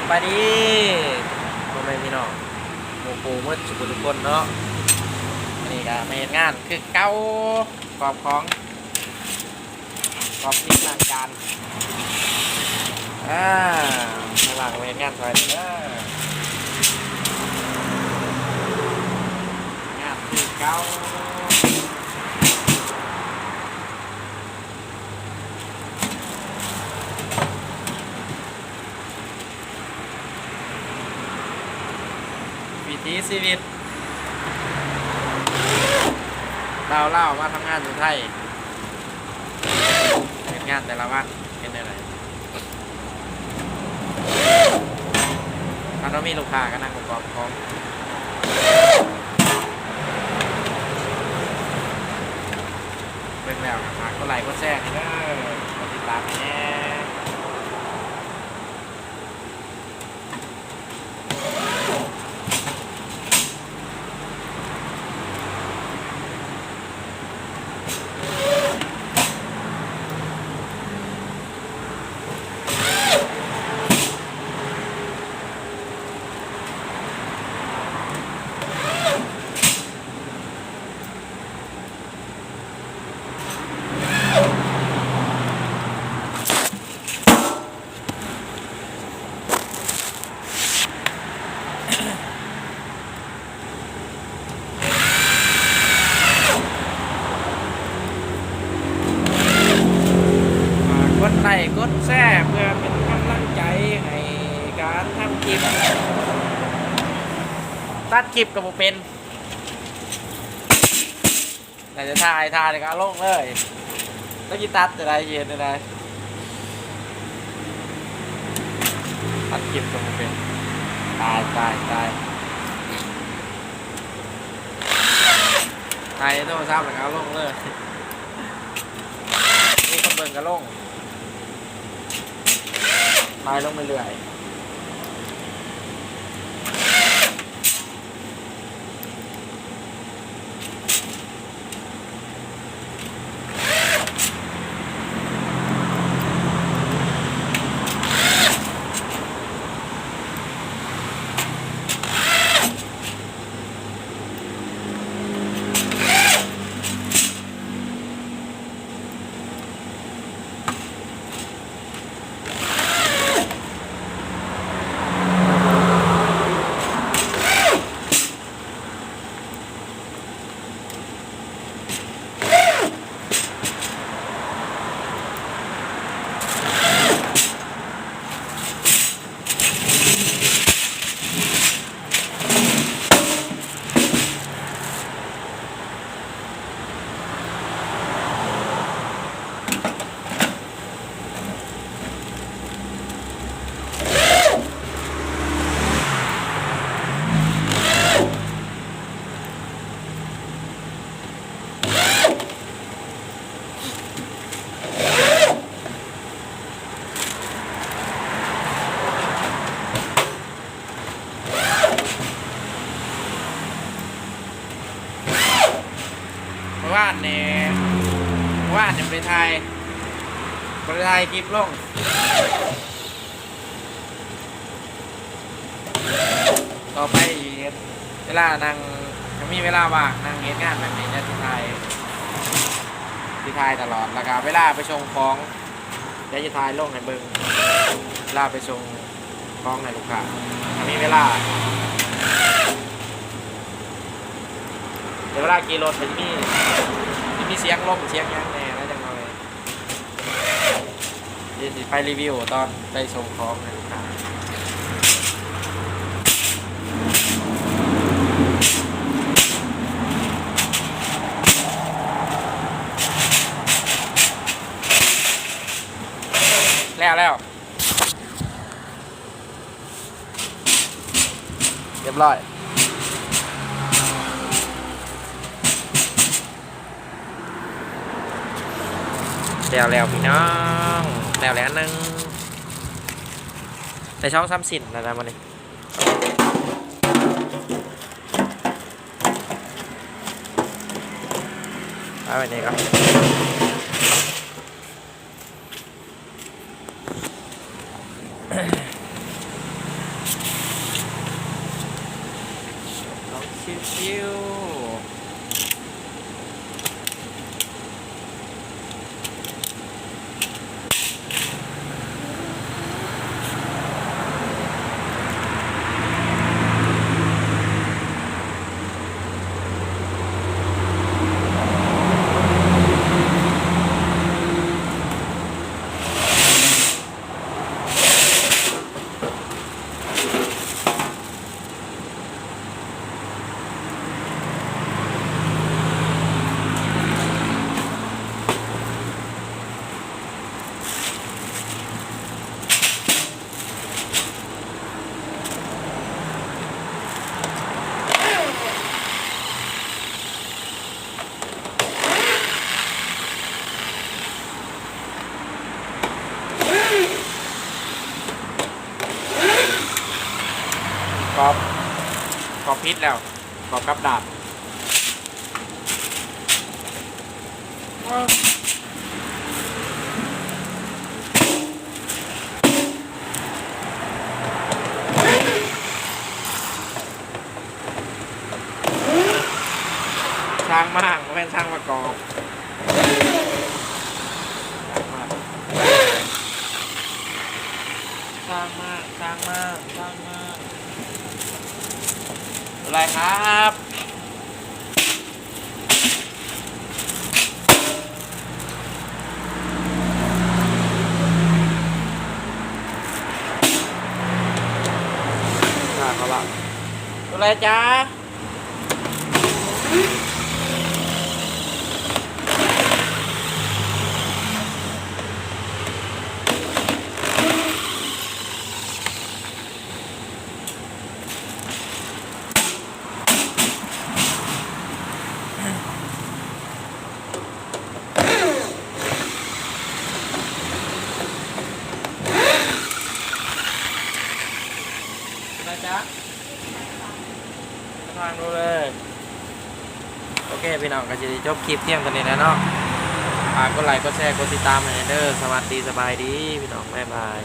ສະບາຍດີພໍ່ແມ່ພີ່ນ້ອງ ໝູ່ຄູ່ໝົດສູ່ຜູ້ທຸກຄົນເນາະ. ມື້ນີ້ກະມາເຮັດງານຄືເກົ່າ ກອບຂອງ ກອບສິງລ້າງຈານ. ອາ ຂ້າງຫຼັງມາເຮັດງານຊ່ອຍເດີ. ງານຄືເກົ່າ. ວິຖີຊີວິດ ຊາວລາວມາທຳງານຢູ່ໄທ ເຮັດງານແຕ່ລະວັນເປັນແນວໃດ? ຄັນວ່າມີລູກຄ້າກໍນັ່ງປະກອບຂອງ ເບິ່ງແລ້ວກໍຝາກກົດໄລ້ກົດແຊໃຫ້ເດີ ກົດຕິດຕາມໃຫ້ແດ່. ຝາກກົດໄລ້ກົດແຊເພື່ອເປັນກຳລັງໃຈໃຫ້ການທຳຄລິບ ຕັດຄລິບກໍບໍ່ເປັນ. ແລ້ວຈະຖ່າຍ ຖ່າຍແລ້ວກໍເອົາລົງເລີຍ. ແລ້ວຊິຕັດຈັ່ງໃດ ຊິເຮັດຈັ່ງໃດ? ຕັດຄລິບກໍບໍ່ເປັນ. ຕາຍ ຕາຍ ຕາຍ. ຖ່າຍໃນໂທລະສັບແລ້ວກໍເອົາລົງເລີຍ. ມີຄົນເບິ່ງກໍລົງ. ຖ່າຍລົງເລື້ອຍໆ. ເມື່ອວານນີ້ ເມື່ອວານນີ້ບໍ່ໄດ້ຖ່າຍ ບໍ່ໄດ້ຖ່າຍຄລິບລົງ. ຕໍ່ໄປເວລານັ່ງ ຖ້າມີເວລາວ່າງນັ່ງເຮັດງານແບບນີ້ ຈະຊິຖ່າຍ ຊິຖ່າຍຕະຫຼອດ. ແລ້ວກະເວລາໄປສົ່ງຂອງ ດຽວຈະຖ່າຍລົງໃຫ້ເບິ່ງ ລາໄປສົ່ງຂອງໃຫ້ລູກຄ້າ ຖ້າມີເວລາ. ແຕ່ເວລາຂີ່ລົດມັນຈະມີ ຈະມີສຽງລົມສຽງຫຍັງແດ່ນະ ຈັກໜ່ອຍ. ດຽວຊິໄປຣີວິວຕອນໄປສົ່ງຂອງໃຫ້ລູກຄ້າ. ແລ້ວ ແລ້ວ ຮຽບຮ້ອຍ. ແລ້ວແລ້ວພີ່ນ້ອງ ແລ້ວແລ້ວອັນໜຶ່ງ ໄດ້ສອງສາມຊິ້ນແລ້ວນະມື້ນີ້. ເອົາໄວ້ນີ້ກ່ອນ. ກອບ ກອບຜິດແລ້ວ ກອບກັບດ້ານ. ຊ່າງມາກ ບໍ່ແມ່ນຊ່າງປະກອບ. ຊ່າງມາກ ຊ່າງມາກ ຊ່າງມາກ. ເປັນໄລຄັບ? ອ່າ ເຂົາລະ ເປັນໄລຈະ? ເປັນໄລຈະ? ທາງໂດເລີຍ. ໂອເຄ ພີ່ນ້ອງ ກໍຊິໄດ້ຈົບຄລິບພຽງເທົ່ານີ້ແຫຼະເນາະ. ຝາກກົດໄລ ກົດແຊ ກົດຕິດຕາມໃຫ້ແດ່ເດີ. ສະຫວັດດີ ສະບາຍດີ ພີ່ນ້ອງ ບາຍບາຍ.